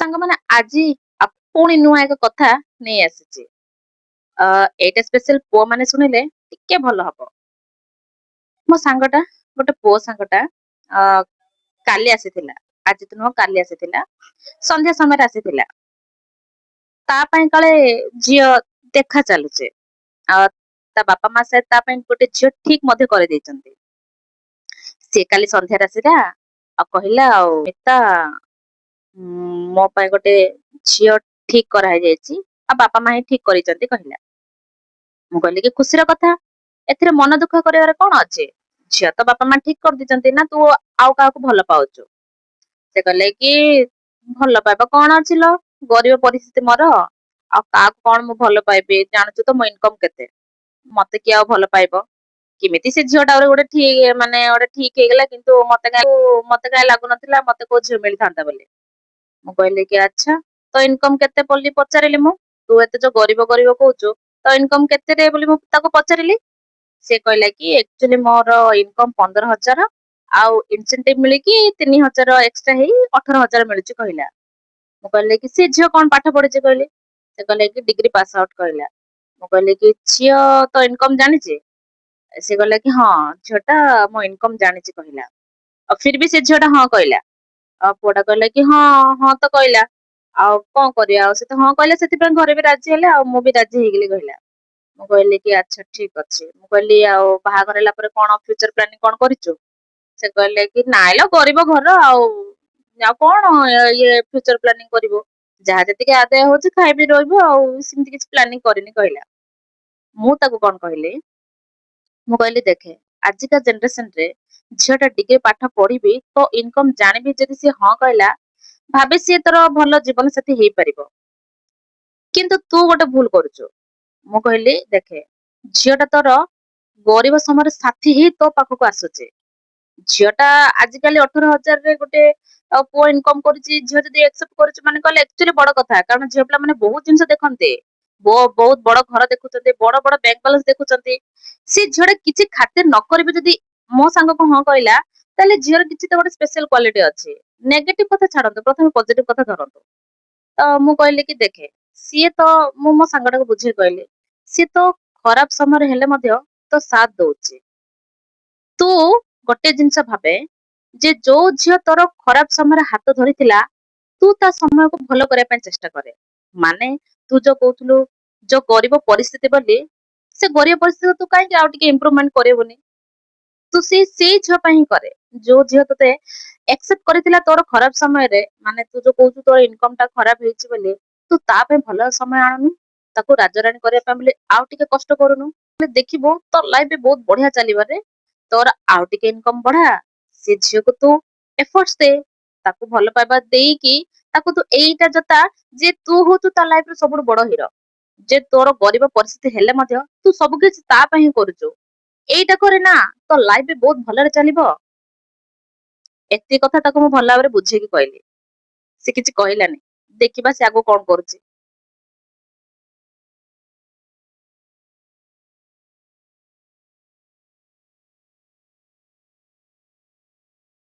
ସାଙ୍ଗମାନେ, ଆଜି ପୁଣି ନୂଆ ଏକ କଥା ନେଇ ଆସିଛି। ଏଇଟା ସ୍ପେଶାଲ ପୁଅ ମାନେ ଶୁଣିଲେ ଟିକେ ଭଲ ହବ। ମୋ ସାଙ୍ଗଟା, ଗୋଟେ ପୁଅ ସାଙ୍ଗଟା କାଲି ଆସିଥିଲା, ଆଜି ତ ନୁହଁ, କାଲି ଆସିଥିଲା, ସନ୍ଧ୍ୟା ସମୟରେ ଆସିଥିଲା। ତା ପାଇଁ କାଳେ ଝିଅ ଦେଖା ଚାଲୁଛି ଆଉ ତା ବାପା ମା ସହିତ ତା ପାଇଁ ଗୋଟେ ଝିଅ ଠିକ ମଧ୍ୟ କରିଦେଇଛନ୍ତି। ସିଏ କାଲି ସନ୍ଧ୍ୟାରେ ଆସିଲା ଆଉ କହିଲା, ଆଉ ମିତା, ମୋ ପାଇଁ ଗୋଟେ ଝିଅ ଠିକ କରାହେଇଯାଇଛି ଆଉ ବାପା ମା ହିଁ ଠିକ କରିଛନ୍ତି, କହିଲା। ମୁଁ କହିଲି କି ଖୁସିର କଥା, ଏଥିରେ ମନ ଦୁଃଖ କରିବାର କଣ ଅଛି? ଝିଅ ତ ବାପା ମା ଠିକ କରିଦେଇଛନ୍ତି ନା, ତୁ ଆଉ କାହାକୁ ଭଲ ପାଉଛୁ? ସେ କହିଲେ କି ଭଲ ପାଇବା କଣ ଅଛି ଲୋ, ଗରିବ ପରିସ୍ଥିତି ମୋର, ଆଉ କାହାକୁ କଣ ମୁଁ ଭଲ ପାଇବି? ଜାଣୁଛୁ ତ ମୋ ଇନକମ କେତେ, ମତେ କିଏ ଆଉ ଭଲ ପାଇବ? କେମିତି ସେ ଝିଅଟା ଗୋଟେ ଠିକ, ମାନେ ଗୋଟେ ଠିକ ହେଇଗଲା, କିନ୍ତୁ ମତେ କାହିଁ ଲାଗୁନଥିଲା ମତେ କୋଉ ଝିଅ ମିଳିଥାନ୍ତା ବୋଲି। ମୁଁ କହିଲି କି ଆଚ୍ଛା, ତୋ ଇନକମ କେତେ ବୋଲି ପଚାରିଲି ମୁଁ। ତୁ ଏତେ ଯୋଉ ଗରିବ ଗରିବ କହୁଛୁ, ତୋ ଇନକମ କେତେ ରେ ବୋଲି ମୁଁ ତାକୁ ପଚାରିଲି। ସେ କହିଲା କି ଆକ୍ଚୁଆଲି ମୋର ଇନକମ 15,000 ଆଉ ଇନସେଣ୍ଟିଭ ମିଳିକି 3,000 ଏକ୍ସଟ୍ରା ହେଇ 18,000 ମିଳୁଛି, କହିଲା। ମୁଁ କହିଲି କି ସେ ଝିଅ କଣ ପାଠ ପଢିଛି କହିଲି। ସେ କହିଲେ କି ଡିଗ୍ରୀ ପାସ୍ ଆଉଟ, କହିଲା। ମୁଁ କହିଲି କି ଝିଅ ତୋ ଇନକମ ଜାଣିଛି? ସେ କହିଲା କି ହଁ, ଝିଅଟା ମୋ ଇନକମ ଜାଣିଛି, କହିଲା। ଆଉ ଫିର ବି ସେ ଝିଅଟା ହଁ କହିଲା। ଆଉ ପୁଅଟା କହିଲା କି ହଁ, ହଁ ତ କହିଲା, ଆଉ କଣ କରିବା? ଆଉ ସେ ତ ହଁ କହିଲା, ସେଥିପାଇଁ ଘରେ ବି ରାଜି ହେଲେ ଆଉ ମୁଁ ବି ରାଜି ହେଇଗଲି, କହିଲା। ମୁଁ କହିଲି କି ଆଚ୍ଛା, ଠିକ ଅଛି। ମୁଁ କହିଲି ଆଉ ବାହାଘର ହେଲା ପରେ କଣ ଫ୍ୟୁଚର ପ୍ଲାନିଂ କଣ କରିଛୁ? ସେ କହିଲେ କି ନାଇଁ ଲୋ, ଗରିବ ଘର, ଆଉ ଆଉ କଣ ଇଏ ଫ୍ୟୁଚର ପ୍ଲାନିଂ କରିବୁ? ଯାହା ଯେତିକି ଆଦାୟ ହଉଛି ଖାଇବି ରହିବୁ, ଆଉ ସେମିତି କିଛି ପ୍ଲାନିଂ କରିନି, କହିଲା। ମୁଁ ତାକୁ କଣ କହିଲି? ମୁଁ କହିଲି ଦେଖେ, ଆଜିକା ଜେନେରେସନରେ ଝିଅଟା ଟିକେ ପାଠ ପଢିବି, ତୋ ଇନକମ ଜାଣିବି, ଯଦି ସିଏ ହଁ କହିଲା, ଭାବେ ସିଏ ତୋର ଭଲ ଜୀବନ ସାଥୀ ହେଇପାରିବ। କିନ୍ତୁ ତୁ ଗୋଟେ ଭୁଲ କରୁଛୁ। ମୁଁ କହିଲି ଦେଖେ, ଝିଅଟା ତୋର ଗରିବ ସମୟରେ ସାଥୀ ହେଇ ତୋ ପାଖକୁ ଆସୁଛି। ଝିଅଟା ଆଜିକାଲି 18,000ରେ ଗୋଟେ ପୁଅ ଇନକମ କରୁଛି, ଝିଅ ଯଦି ଏକ୍ସେପ୍ଟ କରୁଛି ମାନେ କହିଲେ ଆକ୍ଚୁଆଲି ବଡ କଥା। କାରଣ ଝିଅ ପିଲା ମାନେ ବହୁତ ଜିନିଷ ଦେଖନ୍ତି, ବହୁତ ବଡ ଘର ଦେଖୁଛନ୍ତି, ବଡ ବଡ ବ୍ୟାଙ୍କ ବାଲାନ୍ସ ଦେଖୁଛନ୍ତି। ସେ ଝିଅଟା କିଛି ଖାତିର ନ କରିବି ଯଦି ମୋ ସାଙ୍ଗକୁ ହଁ କହିଲା, ତାହେଲେ ଝିଅର କିଛି ତ ଗୋଟେ ସ୍ପେଶାଲ କ୍ୱାଲିଟି ଅଛି। ନେଗେଟିଭ କଥା ଛାଡନ୍ତୁ, ପ୍ରଥମେ ପଜିଟିଭ କଥା ଧରନ୍ତୁ। ତ ମୁଁ କହିଲି କି ଦେଖେ, ସିଏ ତ, ମୁଁ ମୋ ସାଙ୍ଗଟାକୁ ବୁଝେଇ କହିଲି, ସିଏ ତ ଖରାପ ସମୟରେ ହେଲେ ମଧ୍ୟ ତୋ ସାଥ ଦଉଛି। ତୁ ଗୋଟେ ଜିନିଷ ଭାବେ ଯେ ଯୋଉ ଝିଅ ତୋର ଖରାପ ସମୟରେ ହାତ ଧରିଥିଲା, ତୁ ତା ସମୟକୁ ଭଲ କରିବା ପାଇଁ ଚେଷ୍ଟା କରେ। ମାନେ ତୁ ଯୋଉ କହୁଥିଲୁ ଯୋଉ ଗରିବ ପରିସ୍ଥିତି ବୋଲି, ସେ ଗରିବ ପରିସ୍ଥିତି ତୁ କାହିଁକି ଆଉ ଟିକେ ଇମ୍ପ୍ରୁଭମେଣ୍ଟ କରିବୁନି? ତୁ ସେଇ ସେଇ ଝିଅ ପାଇଁ ହିଁ କରେ ଯୋଉ ଝିଅ ତୋତେ ଏକ୍ସେପ୍ଟ କରିଥିଲା ତୋର ଖରାପ ସମୟରେ। ମାନେ ତୁ ଯୋଉ କହୁଛୁ ତୋର ଇନକମ ଟା ଖରାପ ହେଇଛି ବୋଲି, ତୁ ତା ପାଇଁ ଭଲ ସମୟ ଆଣୁନୁ, ତାକୁ ରାଜରାଣୀ କରିବା ପାଇଁ ବୋଲି ଆଉ ଟିକେ କଷ୍ଟ କରୁନୁ, ଦେଖିବୁ ତୋ ଲାଇଫ ବି ବହୁତ ବଢିଆ ଚାଲିବରେ। ତୋର ଆଉ ଟିକେ ଇନକମ ବଢା, ସେ ଝିଅକୁ ତୁ ଏଫର୍ଟସ ଦେ, ତାକୁ ଭଲ ପାଇବା ଦେଇକି ତାକୁ ତୁ ଏଇଟା ଜତା ଯେ ତୁ ହଉଛୁ ତା ଲାଇଫ ର ସବୁଠୁ ବଡ ହିରୋ, ଯେ ତୋର ଗରିବ ପରିସ୍ଥିତି ହେଲେ ମଧ୍ୟ ତୁ ସବୁ କିଛି ତା ପାଇଁ ହିଁ କରୁଛୁ। ଏଇଟା କରେ ନା, ତୋ ଲାଇଫ ବି ବହୁତ ଭଲରେ ଚାଲିବ। ଏତିକି କଥା ତାକୁ ମୁଁ ଭଲ ଭାବରେ ବୁଝେଇକି କହିଲି। ସେ କିଛି କହିଲାନି, ଦେଖିବା ସେ ଆଗକୁ କଣ କରୁଛି।